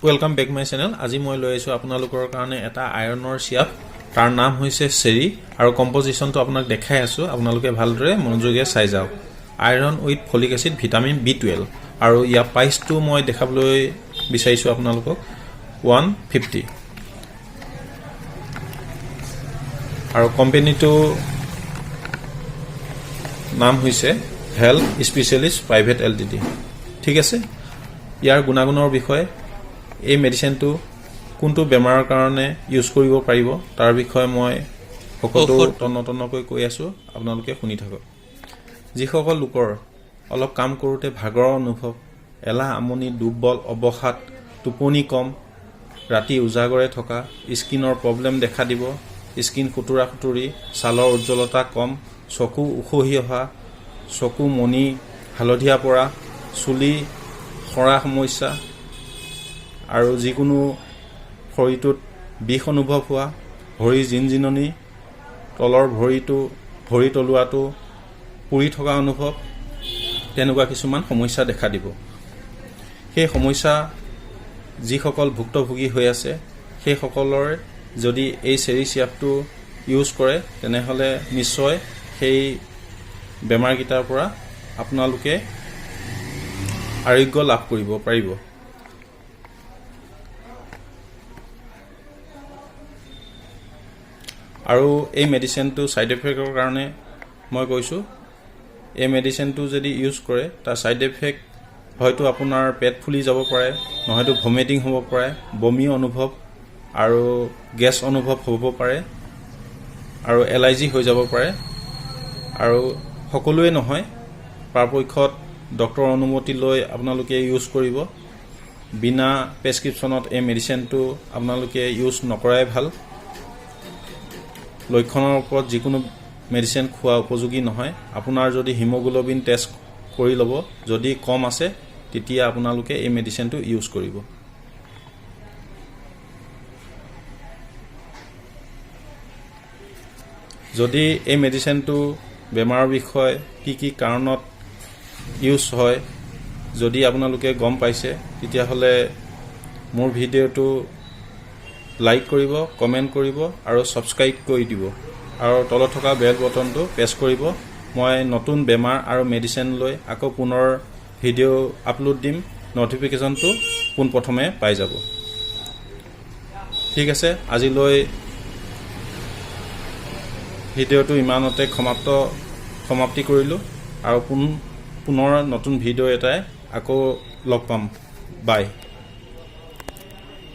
Welcome back my channel. আজি মই লৈ আহিছোঁ আপোনালোকৰ কাৰণে এটা আইৰণৰ চিৰাপ। তাৰ নাম হৈছে চেৰি আৰু কম্পজিশ্যনটো আপোনাক দেখাই আছোঁ, আপোনালোকে ভালদৰে মনোযোগেৰে চাই যাওক। Iron with folic acid, vitamin B12 আৰু ইয়াৰ প্ৰাইচটো মই দেখাবলৈ বিচাৰিছোঁ আপোনালোকক 150। আৰু কোম্পেনীটো নাম হৈছে হেল্থ স্পেচিয়েলিষ্ট প্ৰাইভেট এলটিডি। ঠিক আছে, ইয়াৰ গুণাগুণৰ বিষয়ে, এই মেডিচিনটো কোনটো বেমাৰৰ কাৰণে ইউজ কৰিব পাৰিব, তাৰ বিষয়ে মই সকলো ঔষধ। তন্ন তন্নকৈ কৈ আছোঁ, আপোনালোকে শুনি থাকক। যিসকল লোকৰ অলপ কাম কৰোঁতে ভাগৰৰ অনুভৱ, এলাহ, আমনি, দুৰ্বল, অৱসাদ, টোপনি কম, ৰাতি উজাগৰে থকা, স্কিনৰ প্ৰব্লেম দেখা দিব, স্কিন সুতুৰা সুতুৰি, ছালৰ উজ্জ্বলতা কম, চকু উখহি অহা, চকু মণি হালধীয়া পৰা, চুলি সৰা সমস্যা আৰু যিকোনো শৰীৰটোত বিষ অনুভৱ হোৱা, ভৰি জিনজিননি, তলৰ ভৰিটো, ভৰি তলুৱাটো পুৰি থকা অনুভৱ, তেনেকুৱা কিছুমান সমস্যা দেখা দিব। সেই সমস্যা যিসকল ভুক্তভোগী হৈ আছে, সেইসকলৰ যদি এই চেৰি চিৰাপটো ইউজ কৰে, তেনেহ'লে নিশ্চয় সেই বেমাৰকেইটাৰ পৰা আপোনালোকে আৰোগ্য লাভ কৰিব পাৰিব। আৰু এই মেডিচিনটো ছাইড এফেক্টৰ কাৰণে মই কৈছোঁ, এই মেডিচিনটো যদি ইউজ কৰে, তাৰ ছাইড এফেক্ট হয়তো আপোনাৰ পেট ফুলি যাব পাৰে, নহয়তো ভমিটিং হ'ব পাৰে, বমি অনুভৱ আৰু গেছ অনুভৱ হ'ব পাৰে আৰু এলাৰ্জি হৈ যাব পাৰে। আৰু সকলোৱে নহয়, পৰাপক্ষত ডক্টৰৰ অনুমতি লৈ আপোনালোকে ইউজ কৰিব। বিনা প্ৰেছক্ৰিপশ্যনত এই মেডিচিনটো আপোনালোকে ইউজ নকৰাই ভাল। লক্ষণৰ ওপৰত যিকোনো মেডিচিন খোৱা উপযোগী নহয়। আপোনাৰ যদি হিমোগ্ল'বিন টেষ্ট কৰি ল'ব, যদি কম আছে তেতিয়া আপোনালোকে এই মেডিচিনটো ইউজ কৰিব। যদি এই মেডিচিনটো বেমাৰৰ বিষয়ে কি কি কাৰণত ইউজ হয় যদি আপোনালোকে গম পাইছে, তেতিয়াহ'লে মোৰ ভিডিঅ'টো লাইক কৰিব, কমেণ্ট কৰিব আৰু ছাবস্ক্ৰাইব কৰি দিব আৰু তলত থকা বেল বটনটো প্ৰেছ কৰিব। মই নতুন বেমাৰ আৰু মেডিচিন লৈ আকৌ পুনৰ ভিডিঅ' আপলোড দিম, ন'টিফিকেশ্যনটো পোনপ্ৰথমে পাই যাব। ঠিক আছে, আজিলৈ ভিডিঅ'টো ইমানতে সমাপ্তি কৰিলোঁ আৰু পুনৰ নতুন ভিডিঅ' এটাই আকৌ লগ পাম। বাই।